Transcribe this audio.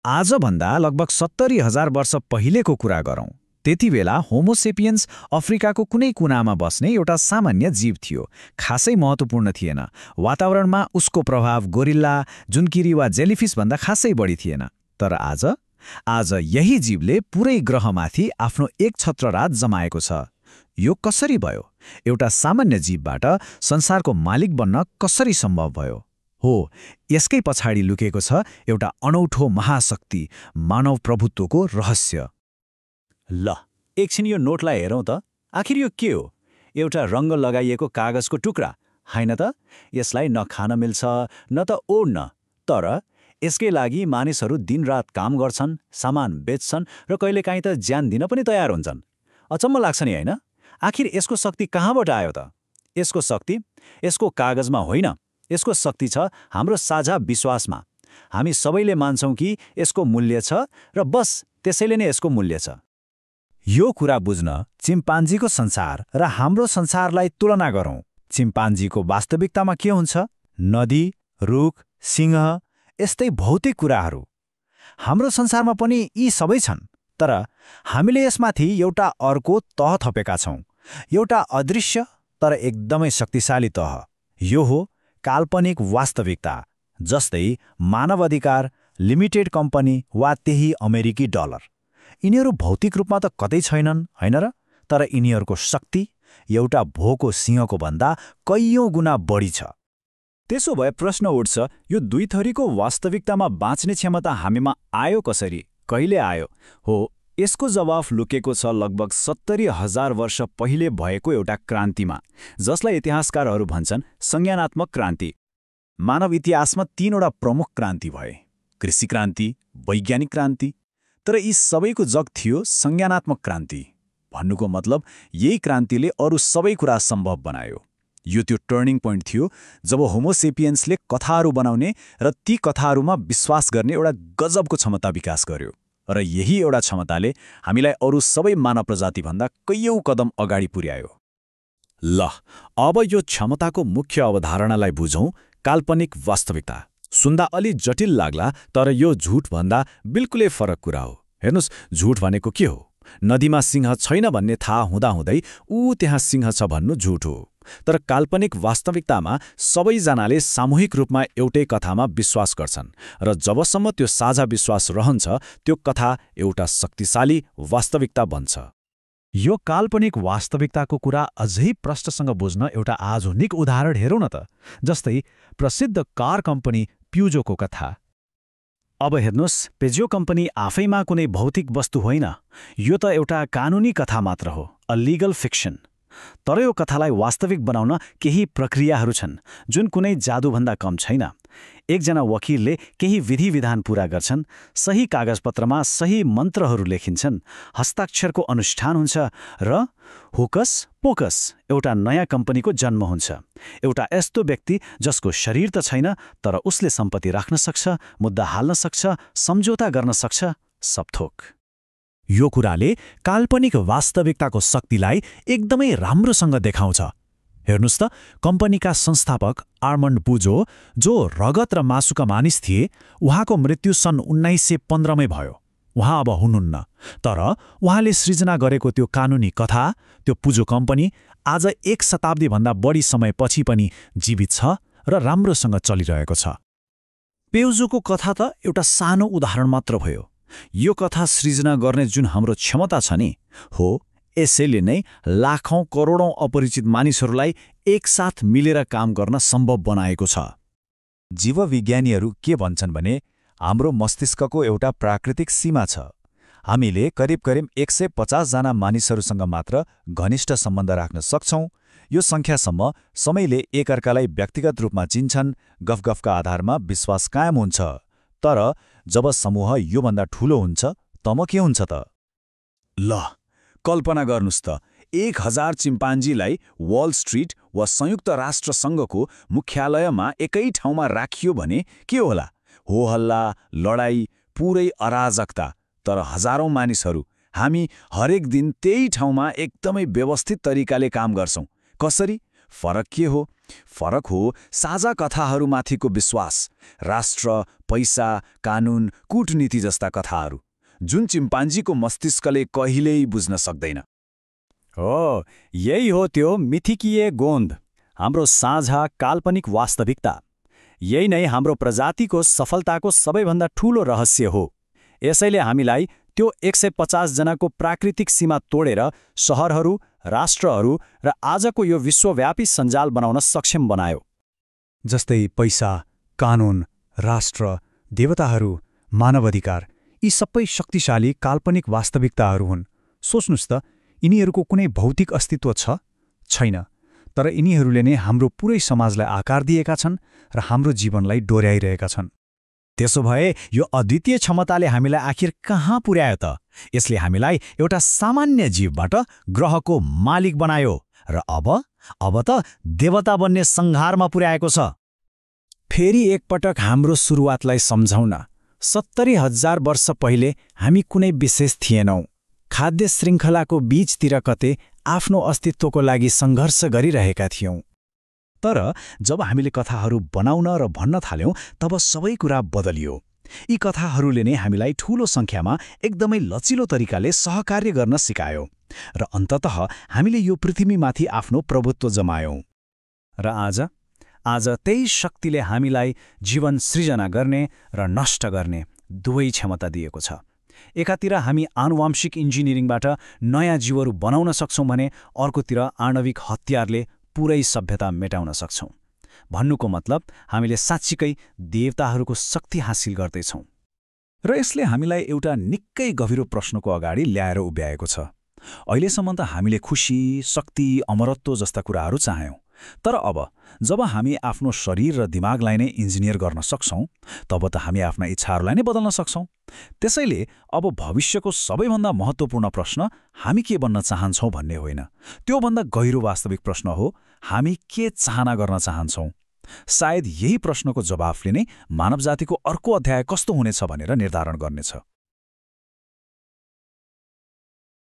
आजभन्दा लगभग 70,000 वर्ष पहिलेको कुरा गरौँ। त्यति बेला होमोसेपियन्स अफ्रिकाको कुनै कुनामा बस्ने एउटा सामान्य जीव थियो। खासै महत्त्वपूर्ण थिएन। वातावरणमा उसको प्रभाव गोरिल्ला, जुनकिरी वा जेलीफिसभन्दा खासै बढी थिएन। तर आज यही जीवले पुरै ग्रहमाथि आफ्नो एक छत्रराज जमाएको छ। यो कसरी भयो? एउटा सामान्य जीवबाट संसारको मालिक बन्न कसरी सम्भव भयो? हो, यसकै पछाडि लुकेको छ एउटा अनौठो महाशक्ति, मानव प्रभुत्वको रहस्य। ल, एकछिन यो नोटलाई हेरौँ त। आखिर यो के हो? एउटा रङ्ग लगाइएको कागजको टुक्रा, होइन त? यसलाई न खान मिल्छ न त ओड्न। तर यसकै लागि मानिसहरू दिनरात काम गर्छन्, सामान बेच्छन् र कहिलेकाहीँ त ज्यान दिन पनि तयार हुन्छन्। अचम्म लाग्छ नि, होइन? आखिर यसको शक्ति कहाँबाट आयो त? यसको शक्ति यसको कागजमा होइन, यसको शक्ति छ हाम्रो साझा विश्वासमा। हामी सबैले मान्छौँ कि यसको मूल्य छ र बस त्यसैले नै यसको मूल्य छ। यो कुरा बुझ्न चिम्पान्जीको संसार र हाम्रो संसारलाई तुलना गरौँ। चिम्पान्जीको वास्तविकतामा के हुन्छ? नदी, रुख, सिंह, यस्तै भौतिक कुराहरू। हाम्रो संसारमा पनि यी सबै छन्, तर हामीले यसमाथि एउटा अर्को तह थपेका छौँ। एउटा अदृश्य तर एकदमै शक्तिशाली तह। यो हो काल्पनिक वास्तविकता, जस्तै मानव अधिकार, लिमिटेड कम्पनी वा त्यही अमेरिकी डलर। यिनीहरू भौतिक रूपमा त कतै छैनन्, होइन र? तर यिनीहरूको शक्ति एउटा भोको सिंहको भन्दा कैयौँ गुणा बढी छ। त्यसो भए प्रश्न उठ्छ, यो दुई थरीको वास्तविकतामा बाँच्ने क्षमता हामीमा आयो कसरी? कहिले आयो? हो, यसको जवाफ लुकेको छ लगभग 70,000 वर्ष पहिले भएको एउटा क्रान्तिमा, जसलाई इतिहासकारहरू भन्छन् संज्ञानात्मक क्रान्ति। मानव इतिहासमा 3वटा प्रमुख क्रान्ति भए: कृषि क्रान्ति, वैज्ञानिक क्रान्ति। तर यी सबैको जग थियो संज्ञानात्मक क्रान्ति। भन्नुको मतलब यही क्रान्तिले अरू सबै कुरा सम्भव बनायो। यो त्यो टर्निङ पोइन्ट थियो जब होमोसेपियन्सले कथाहरू बनाउने र ती कथाहरूमा विश्वास गर्ने एउटा गजबको क्षमता विकास गर्यो। र यही एउटा क्षमताले हामीलाई अरू सबै मानव प्रजातिभन्दा कैयौँ कदम अगाडि पुर्यायो। ल, अब यो क्षमताको मुख्य अवधारणालाई बुझौँ। काल्पनिक वास्तविकता सुन्दा अलि जटिल लाग्ला, तर यो झुटभन्दा बिल्कुलै फरक कुरा हो। हेर्नुस्, झुट भनेको के हो? नदीमा सिंह छैन भन्ने थाहा हुँदाहुँदै त्यहाँ सिंह छ भन्नु झुट हो। तर काल्पनिक वास्तविकतामा सबैजनाले सामूहिक रूपमा एउटै कथामा विश्वास गर्छन्, र जबसम्म त्यो साझा विश्वास रहन्छ, त्यो कथा एउटा शक्तिशाली वास्तविकता बन्छ। यो काल्पनिक वास्तविकताको कुरा अझै प्रष्टसँग बुझ्न एउटा आधुनिक उदाहरण हेरौँ न त। जस्तै प्रसिद्ध कार कम्पनी प्युजोको कथा। अब हेर्नुस्, पेजियो कम्पनी आफैमा कुनै भौतिक वस्तु होइन। यो त एउटा कानुनी कथा मात्र हो, अ लिगल फिक्सन। तर यो कथालाई वास्तविक बनाउन केही प्रक्रियाहरू छन् जुन कुनै जादुभन्दा कम छैन। एकजना वकिलले केही विधि विधान पूरा गर्छन्, सही कागजपत्रमा सही मन्त्रहरू लेखिन्छन्, हस्ताक्षरको अनुष्ठान हुन्छ र होकस पोकस एउटा नयाँ कम्पनीको जन्म हुन्छ। एउटा यस्तो व्यक्ति जसको शरीर त छैन, तर उसले सम्पत्ति राख्न सक्छ, मुद्दा हाल्न सक्छ, सम्झौता गर्न सक्छ, सबथोक। यो कुराले काल्पनिक वास्तविकताको शक्तिलाई एकदमै राम्रोसँग देखाउँछ। हेर्नुस् त, कम्पनीका संस्थापक आर्मन्ड पुजो, जो रगत र मासुका मानिस थिए, उहाँको मृत्यु सन् 1915मै भयो। उहाँ अब हुनुहुन्न, तर उहाँले सृजना गरेको त्यो कानुनी कथा, त्यो पुजो कम्पनी आज 1 शताब्दीभन्दा बढी समयपछि पनि जीवित छ र राम्रोसँग चलिरहेको छ। पेउजोको कथा त एउटा सानो उदाहरण मात्र भयो। यो कथा सृजना गर्ने जुन हाम्रो क्षमता छ नि, हो, यसैले नै लाखौं करोडौं अपरिचित मानिसहरूलाई एकसाथ मिलेर काम गर्न सम्भव बनाएको छ। जीवविज्ञानीहरू के भन्छन् भने हाम्रो मस्तिष्कको एउटा प्राकृतिक सीमा छ। हामीले करिब 150 जना मानिसहरूसँग मात्र घनिष्ठ सम्बन्ध राख्न सक्छौं। यो संख्यासम्म समयले एकअर्कालाई व्यक्तिगत रूपमा चिन्छन्, गफगफका आधारमा विश्वास कायम हुन्छ। तर जब समूह योभन्दा ठूलो हुन्छ, तब के हुन्छ त? ल, कल्पना गर्नुस् त, 1000 चिम्पान्जीलाई वाल स्ट्रिट वा संयुक्त राष्ट्र सङ्घको मुख्यालयमा एकै ठाउँमा राखियो भने के होला? हो हल्ला, लडाई, पुरै अराजकता। तर हजारौं मानिसहरू, हामी हरेक दिन त्यही ठाउँमा एकदमै व्यवस्थित तरिकाले काम गर्छौं। कसरी? फरक के हो? फरक हो साझा कथाहरूमाथिको विश्वास, राष्ट्र, पैसा, कानून, कूटनीति जस्ता कथाहरू, जुन चिम्पान्जीको मस्तिष्कले कहिल्यै बुझ्न सक्दैन। हो, यही हो त्यो मिथिकीय गोन्द, हाम्रो साझा काल्पनिक वास्तविकता। यही नै हाम्रो प्रजातिको सफलताको सबैभन्दा ठूलो रहस्य हो। यसैले हामीलाई त्यो 150 जनाको प्राकृतिक सीमा तोडेर शहरहरू, राष्ट्रहरू र आजको यो विश्वव्यापी सञ्जाल बनाउन सक्षम बनायो। जस्तै पैसा, कानून, राष्ट्र, देवताहरू, मानवाधिकार, यी सबै शक्तिशाली काल्पनिक वास्तविकताहरू हुन्। सोच्नुस् त, यिनीहरूको कुनै भौतिक अस्तित्व छ? छैन। तर यिनीहरूले नै हाम्रो पुरै समाजलाई आकार दिएका छन् र हाम्रो जीवनलाई डोर्याइरहेका छन्। त्यसो भए यो अद्वितीय क्षमताले हामीलाई आखिर कहाँ पुर्यायो त? यसले हामीलाई एउटा सामान्य जीवबाट ग्रहको मालिक बनायो र अब त देवता बन्ने सङ्घारमा पुर्याएको छ। फेरि एकपटक हाम्रो सुरुवातलाई सम्झौँ न। 70,000 वर्ष पहिले हामी कुनै विशेष थिएनौँ। खाद्य श्रृङ्खलाको बीचतिर कतै आफ्नो अस्तित्वको लागि सङ्घर्ष गरिरहेका थियौँ। तर जब हामीले कथाहरू बनाउन र भन्न थाल्यौँ, तब सबै कुरा बदलियो। यी कथाहरूले नै हामीलाई ठूलो सङ्ख्यामा एकदमै लचिलो तरिकाले सहकार्य गर्न सिकायो र अन्ततः हामीले यो पृथ्वीमाथि आफ्नो प्रभुत्व जमायौँ। र आज त्यही शक्तिले हामीलाई जीवन सृजना गर्ने र नष्ट गर्ने दुवै क्षमता दिएको छ। एकातिर हामी आनुवांशिक इन्जिनियरिङबाट नयाँ जीवहरू बनाउन सक्छौँ भने अर्कोतिर आणविक हतियारले पुरै सभ्यता मेटाउन सक्छौँ। भन्नुको मतलब हामीले साँच्चीकै देवताहरूको शक्ति हासिल गर्दैछौँ। र यसले हामीलाई एउटा निकै गहिरो प्रश्नको अगाडि ल्याएर उभ्याएको छ। अहिलेसम्म त हामीले खुसी, शक्ति, अमरत्व जस्ता कुराहरू चाह्यौँ। तर अब जब हामी आफ्नो शरीर र दिमागलाई नै इन्जिनियर गर्न सक्छौँ, तब त हामी आफ्ना इच्छाहरूलाई नै बदल्न सक्छौँ। त्यसैले अब भविष्यको सबैभन्दा महत्त्वपूर्ण प्रश्न हामी के बन्न चाहन्छौँ भन्ने होइन, त्योभन्दा गहिरो वास्तविक प्रश्न हो, हामी के चाहना गर्न चाहन्छौँ। सायद यही प्रश्नको जवाफले नै मानव जातिको अर्को अध्याय कस्तो हुनेछ भनेर निर्धारण गर्नेछ।